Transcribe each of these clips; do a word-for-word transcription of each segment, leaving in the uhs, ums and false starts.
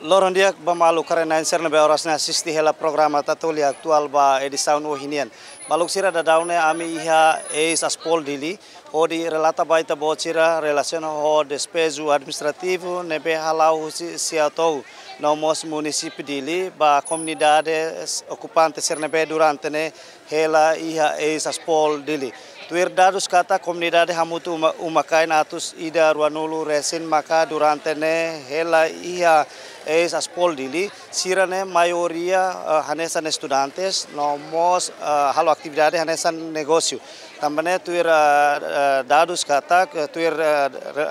Loron di'ak ba maluk karik-na'in sira ne'ebé oras ne'e asiste hela programa Tatoli Atuál ba edisaun ohin nian. Maluk sira, daudaun ne'e ami iha eis Aspol Dili, hodi relata ba ita-boot sira relasiona ho despeju administrativu ne'ebé hala'o husi SEATOU no mós munisípiu Dili ba komunidade okupante sira ne'ebé durante ne'e hela iha eis Aspol Dili. Tuir dadus katak komunidade hamutuk uma, uma-kain atus ida ruanulu resin maka durante ne'e hela iha eis Aspol Dili, sira-ne'e maioria, eh, hanesan estudantes, no mós, eh, halo atividade hanesan negósiu. Tanba ne'e tuir, eh, eh, dadus katak, eh, tuir, eh, re-,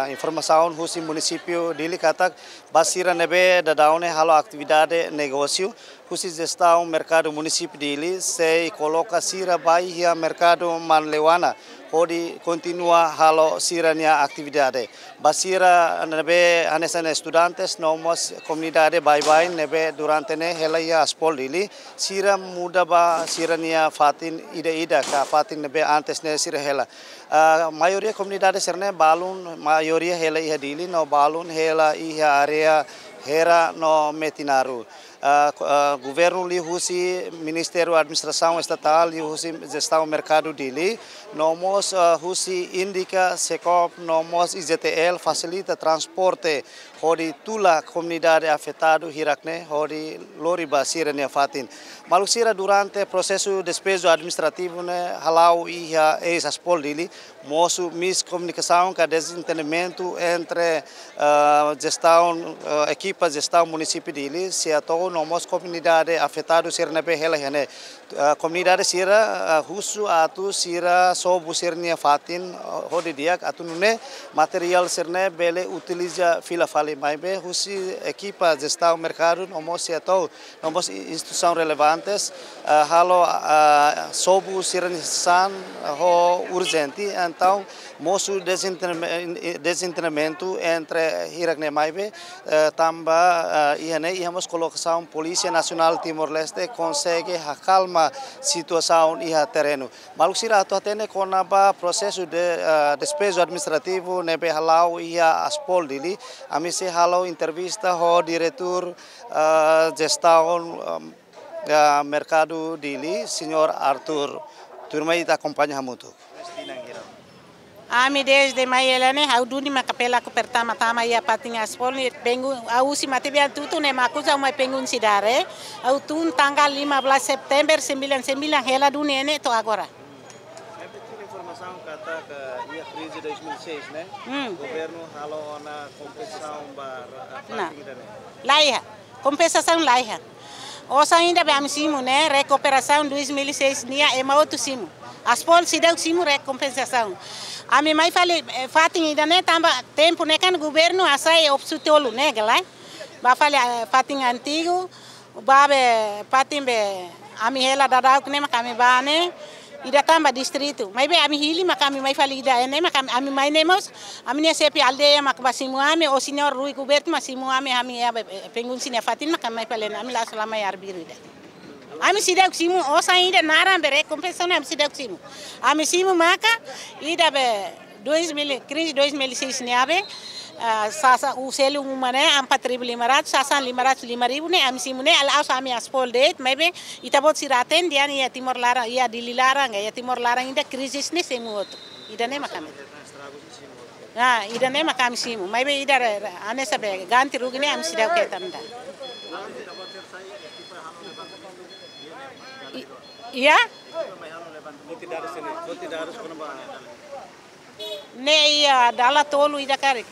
eh, informasaun husi munisípiu Dili katak, ba sira ne'ebé daudaun ne'e halo atividade negósiu, husi jestaun merkadu munisípiu Dili sei koloka sira ba iha merkadu Manleuana, hodi kontinua halo sira-nia atividade. Ba sira ne'ebé hanesan estudantes no mós komunidade baibain ne'ebé durante ne'e hela iha Aspol Dili, sira muda ba sira-nia fatin ida-idak ka fatin ne'ebé antes ne'e sira hela. Ah, maioria komunidade sira-ne'e balun, maioria hela iha Dili, no balun hela iha área Hera no Metinaru. Ah, ko-, ah, governu liuhusi Ministériu Administrasaun Estatál, liuhusi Jestaun Merkadu Dili, no mós, ah, husi INDICA, SECOP, no mós IJTL fasilita transporte hodi tula komunidade afetadu hirak-ne'e hodi lori ba sira-nia fatin. Maluk sira, durante prosesu despeju administrativu ne'e hala'o iha eis Aspol Dili, mosu miskomunikasaun ka dezentendimentu entre, ah, jestaun, ah, ekipa jestaun munisípiu Dili, SEATOU, no mós komunidade afetadu sira ne'ebé hela iha ne'e. Ah, komunidade sira, ah, husu atu sira sobu sira-nia fatin, ah, hodi di'ak atu nune'e materiál sira-ne'e bele utiliza fila fali, maibé husi ekipa jestaun merkadu no mós SEATOU no mós i-, instituisaun relevantes, ah, halo, ah, sobu sira-nia sasán ho urjente, entaun mosu dezentendime-, dezentendimentu entre hirak-ne'e, maibé, eh, tanba, ah, iha ne'e iha mós kolokasaun Polísia Nasionál Timor-Leste konsege akalma situasaun iha terrenu. Maluk sira, atu hatene kona-ba prosesu de, ah, despeju administrativu ne'ebé hala'o iha Aspol Dili, ami sei halo entrevista ho diretór, ah, jestaun, ah, ah, merkadu Dili, señór Arthur. Tuirmai ita akompaña hamutuk. Ami dezde mai hela ne'e, ha'u duni mak kapela ku pertama-tama iha fatin Aspol ne'e, pengun, ha'u husi matebian tutu ne'e mak ha'u mai pengun sidare. Ha'u tun tanggal lima belas September sembilan sembilan hela duni ne'e to'o agora. Ne'ebé tuir informasaun katak iha krize dois mil e seis ne'e, Hmm. governu halo ona kompensasaun ba, ah, Nah. fatin ida-ne'e. Laiha. Kompensasaun laiha. Osan ida be ami simu ne'e, rekuperasaun dois mil e seis nian ema hotu simu. Aspol seidauk simu rekompensasaun. Ami mai fali, eh, fatin ida-ne'e tanba tempu ne'e kan governu hasai opsaun tolu ne'e galai. Ba fali, eh, fatin antigu, ba be fatin be ami hela daudauk ne'e mak ami ba ne'e. Ida tanba distritu. Maibé ami hili mak ami mai fali ida ne'e mak ami, ami mai ne'e mós, ami-nia xefe aldeia mak ba simu ami, o señór Rui Kubertu mak simu ami, ami iha be, be, pengun sira-nia fatin mak ami mai fali ne'e, ami la'ós la mai arbiru ida. Ami seidauk simu, osan ida naran be rekompensa ne'e ami seidauk simu. Ami simu maka ida be dois mil, krize dois mil e seis ne'ebé, ah, sasán, o selu uma ne'e empat ribu lima ratus, sasán lima ratus, lima ribu ne'e, ami simu ne'e, la'ós ami Aspol de'it, maibé ita-boot sira hatene, iha Timor laran, iha Dili laran, iha Timor laran ida krize ne'e simu hotu. Ida-ne'e mak ami. Ah, ida-ne'e mak ami simu, maibé ida re, re, hanesan be ganti rugi ne'e ami seidauk hetan ida. I-, iya? Ne'e iha dala tolu ida karik.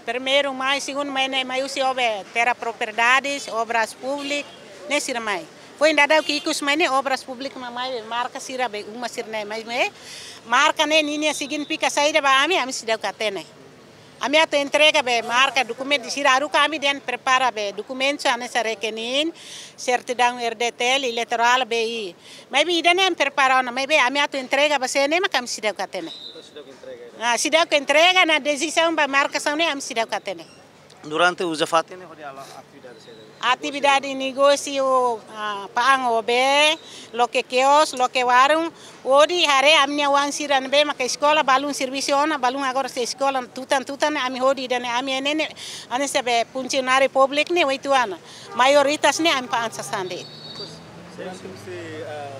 Primeiru mai, segundu mai ne'e mai husi obe terra propriedades, obras públicas, ne'e sira mai. Foin daudauk ikus mai ne'e obras públicas mak mai, marka sira be uma sira-ne'e mai, mai. Marka ne'e ninia signifika saida ba ami, ami seidauk hatene. Ami atu entrega be marka dokumentu sira haruka ami dehan prepara be dokumentu hanesan rekening, sertidaun R D T L, eleitorál, B I. Maibé ida-ne'e ami prepara ona, maibé ami atu entrega ba sé ne'e mak ami seidauk hatene. Ah, seidauk entrega ona desizaun ba markasaun ne'e ami seidauk hatene. Durante uza fatin ne'e hodi halo atividade saida? Atividade negósiu, ah, pa'an ho bee, loke kios, loke warung, hodi haree ami-nia oan sira ne'ebé maka eskola, balun servisu ona, balun agora sei eskola tutan-tutan ne'e ami hodi ida-ne'e ami ne'e, ne'e, hanesan be funsionáriu públiku ne'e oituan. Maioritas ne'e ami pa'an sasán de'it. Durante husi, ah,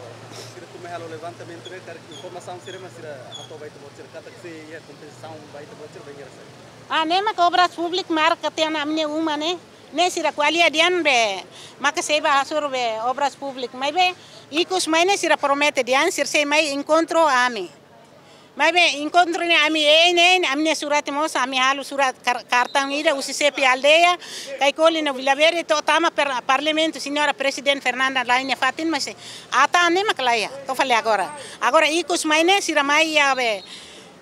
sira tun mai halo levantamentu ne'e, karik informasaun sira mak sira hato'o ba ita-boot sira, katak sei iha kompensasaun ba ita-boot sira, bainhira saida? Ah, ne'e maka Obras Públikas marka tiha ona ami-nia uma ne'e. Ne'e sira ko'alia dehan be, maka sei bá hasoru be Obras Públikas. Maibé, ikus mai ne'e sira promete dehan, sira sei mai enkontru ami. Maibé, enkontru ne'e ami, eh, ne'e, ami-nia surat mós, ami halo surat kar-, kartaun ida, husi xefe aldeia, Kaikoli no Vila Verde, to'o tama per-, parlamentu, señora Prezidente Fernanda Lau nia fatin, mas atan ne'e maka laiha, to'o fali agora. Agora, ikus mai ne'e, sira mai iha be,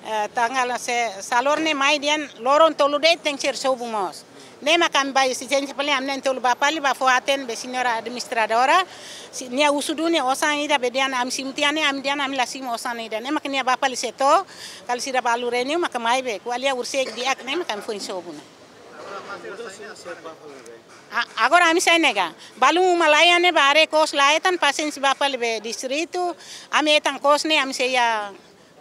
eh, tanggal se-, salor ne'e mai dehan loron tolu de'it tenke ser sobu mós. Ne'e maka ami bá ezijénsia fali, ami na'in-tolu bá fali, bá fó-hatene be señora administradora, si-, nia husu duni osan ida be dehan ami simu tiha ne'e, ami dehan ami la simu osan ida. Ne'e maka nia bá fali setór, kala sira balu reuniaun maka mai be, ko'alia horiseik di'ak ne'e maka ami foin sobu ne'e. A-, agora ami sai ne'e ka. Balun uma laiha ne'e bá haree kos laiha tan, pasiénsia bá fali be distritu, ami hetan kos ne'e, ami sei iha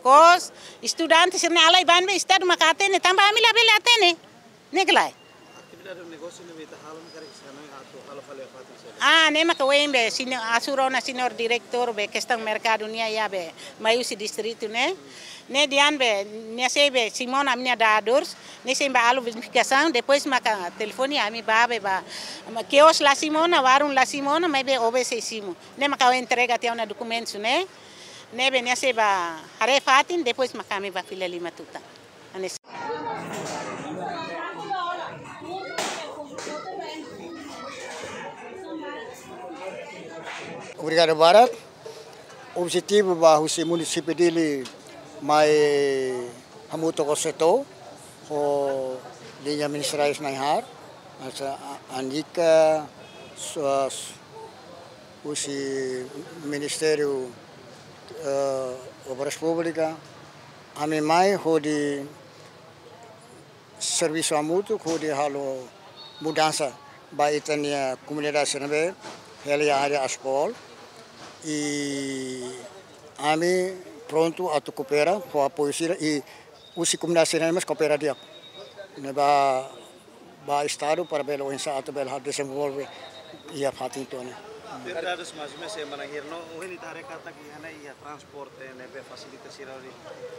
kos, estudante sira-ne'e halai ba ne'ebé estadu maka hatene, tanba ami labele hatene. Ne'e ka lae. Atividade negósiu ne'ebé ita halo ne'e karik sira-ne'e atu halo fali iha fatin saida? Ah, ne'e maka ohin be, señór, hasoru ona señór diretór be, kestaun merkadu nian iha be, mai husi distritu ne'e. Ne'e dehan be, nia sei be, simu ona ami-nia dadus, nia sei bá halo verifikasaun, depois maka telefone ami bá be bá. Kios la simu ona, warung la simu ona, maibé O B sei simu. Ne'e maka ha'u entrega tiha ona dokumentus ne'e. Ne'ebé nia sei bá haree fatin, depois maka ami bá fila liman tutan. Hanesan. Obrigadu barak. Objetivu ba husi munisípiu Dili mai hamutuk ho setór, ho liña ministeriál na'in-haat, hanesan a-, ANICA, so-, husi Ministériu, eh, Obras Públikas, ami mai hodi servisu hamutuk hodi halo mudansa ba ita-nia komunidade sira ne'ebé hela iha área Aspol. I ami prontu atu koopera, fó apoiu sira i husi komunidade sira ne'e mós koopera di'ak. Ne'e ba, ba estadu para bele oinsá atu bele halo dezenvolve iha fatin uitoan ne'e. Tuir dadus mais ou menos semana hirno, ohin ita haree katak iha ne'e iha transporte ne'ebé fasilita sira hodi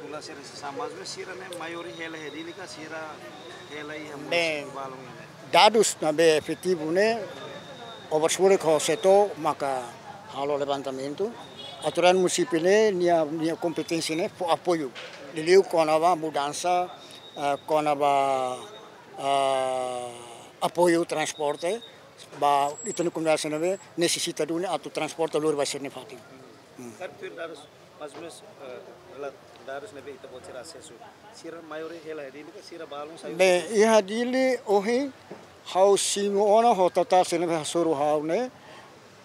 tula sira sasán, mais ou menos sira ne'e maioria hela iha Dili ka sira hela iha Bem, munisípiu balun iha ne'e? Dadus ne'ebé efetivu ne'e, Obras Públikas ho setór maka halo levantamentu. Autoridade munisípiu ne'e nia, nia kompeténsia ne'e fó apoiu. Liuliu kona-ba mudansa, eh, kona-ba, eh, apoiu transporte ba ita-nia komunidade sira ne'ebé nesesita duni atu transporte lori ba sira-nia fatin. Hmm. Karik tuir dadus, mais ou menos, eh, rela-, dadus ne'ebé ita-boot sira asesu, sira maioria hela iha Dili ka sira balun sai husi Dili? Bem, iha Dili ohin ha'u simu ona ho totál sira ne'ebé hasoru ha'u ne'e,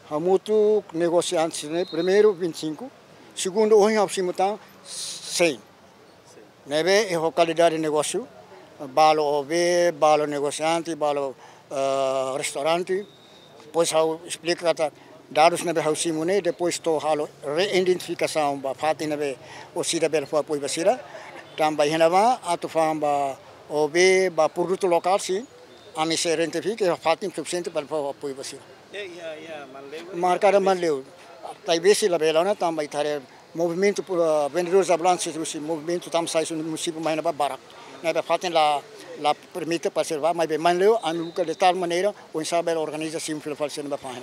hamutuk negosiante sira ne'e, primeiru vinte e cinco, segundu ohin ha'u simu tan cem. Ne'ebé iha lokalidade negósiu, balu O B, balu negosiante, balu, eh, restaurante. Depois ha'u esplika katak dadus ne'ebé ha'u simu ne'e, depois atu halo reidentifikasaun ba fatin ne'ebé orsida bele fó apoiu ba sira. Tanba iha ne'ebá atu fa'an ba O B, ba produtu lokál, sin, ami sei identifika fatin sufisiente para fó apoiu ba sira. Iha, iha, iha Manleu? Merkadu Manleu. Taibesi labele ona tanba ita haree movimentu, eh, vendedores ambulantes husi movimentu tama sai husi munisípiu mai iha ne'ebá barak. Ne'ebé fatin la, la permite para sira bá, maibé Manleu ami buka de tal maneira oinsá bele organiza simu fila fali sira ne'ebé fahe.